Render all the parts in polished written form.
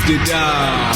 It's the dog.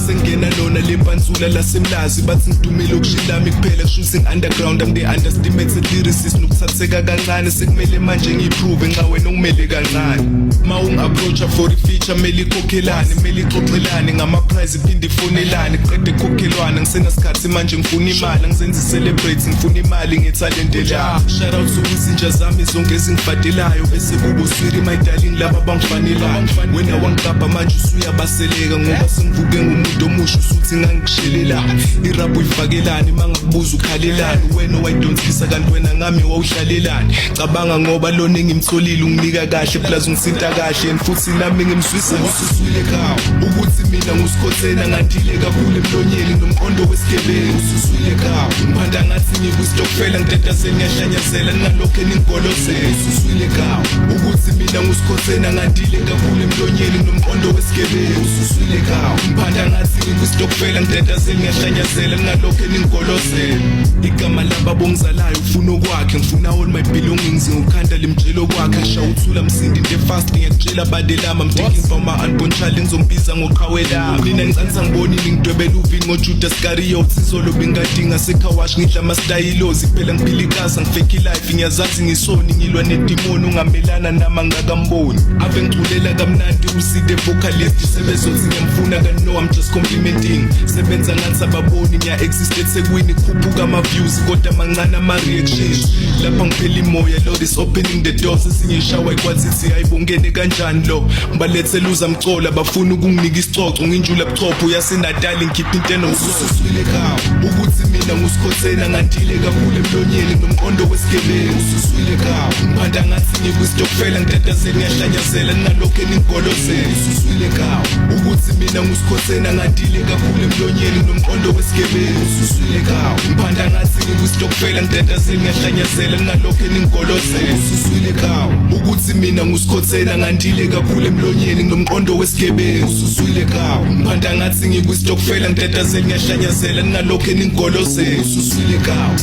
Sengena lona lepansula lasemlazi, bathi ngidumile okushilami kuphela, kushuthi ngi-underground. I'm the underestimated lyricist, nokuthatheka kancane. Sekumele manje ngiyiprove nxa wena ungimele kancane. Ma ungi-approacha for i-feature, mele ikhokhelane, mele ixoxelane ngama-prize, iphinde ifonelane, qede khokhelwane. Ngisenasikhathi manje, ngifuna imali, angizenzi celebrate, ngifuna imali ngethalente lami. Shout out to izinja zami zonke ezingifadelayo, bese kubo Siri, my darling, laba bangifanelayo. Wena wangigabha, manje usuyabaseleka ngoba sengivuke ngumuntu omusha. Usuthi ngangikushelela irap, uyifakelani? Mangakubuza ukhalelani? Wena owayidonsisa, kanti wena ngami wawuhlalelani? Cabanga ngoba lona engimtholile unginika kahle, plus ungisinta kahle, and futhi nami ngimzwisa. Ususwile kawo ukuthi mina ngusikhothena, ngandile kakhulu emlonyeni, nomqondo wesigebengu. Ususwile kawo, ngiphanda ngathi ngikwistokfela, ngitatazela, ngiyahlanyazela, ningalokhu eningigolozela. Ususwile kawo ukuthi mina ngusikhothena, ngandile kakhulu emlonyeni, nomqondo wesigebengu. Ususwile kawo, ngiphanda ngathi ngikwistokfela, ngitatazela, ngiyahlanyazela, ningalokhu eningigolozela. Igama laba bongizalayo ufuna okwakhe, ngifuna all my belongings, ngiwukhanda limtshelo kwakhe. Ngisha uthula msindi into efast, ngiyakutshela badelama. I'm thinking about my unborn child, ngizombiza ngoqhawe lami. Nina ngicanisa ngibonile, ngidwebela uvini ngoJudas Iscariot. Izolo bengadinga sekhawash, ngidla ama-stylos phela, ngiphila ikasa, ngifake life, ngiyazazi ngisoni, ngilwa nedimoni, ungamelana nama ngakamboni. Ave ngiculela kamnandi uside vocalist, sebezothi ngiyamfuna, kanti no, I'm just complimenting. Sebenza ngathi ababoni ngiya-exist eThekwini, khuphuka ama-views kodwa mancane ama-reactions. Lapha ngiphela imoya, Lord is opening the doors. Esinye ishawa ikwazithi ayibongene kanjani lo, ngibalethela uzamcola, bafuna ukunginika isicoco, nginjula buchopho yasenatali, ngikhipha into enomsoco. Kawo ukuthi mina ngusikhothena, ngandile kakhulu emlonyeni, nomqondo wesigebengu. Ususwile kawo, ngiphanda ngathi ngikwistokfela, ngitatazela, ngiyahlanyazela, ningalokhu eningigolozela. Ususwile kawo ukuthi mina ngusikhothena, ngandile kakhulu emlonyeni, nomqondo wesigebengu. Ususwile kawo, ngiphanda ngathi ngikwistokfela, ngitatazela, ngiyahlanyazela, ningalokhu eningigolozela. Ususwile kawo ukuthi mina ngusikhothena, ngandile kakhulu emlonyeni, nomqondo wesigebengu. Ususwile kawo, ngiphanda ngathi ngikwistokfela, ngitatazela, ngiyahlanyazela, ningalokhu eningigolozela. Ususwile kawo,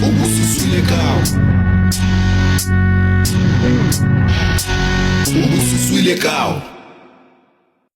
ubususwile kawo, ubususwile kawo.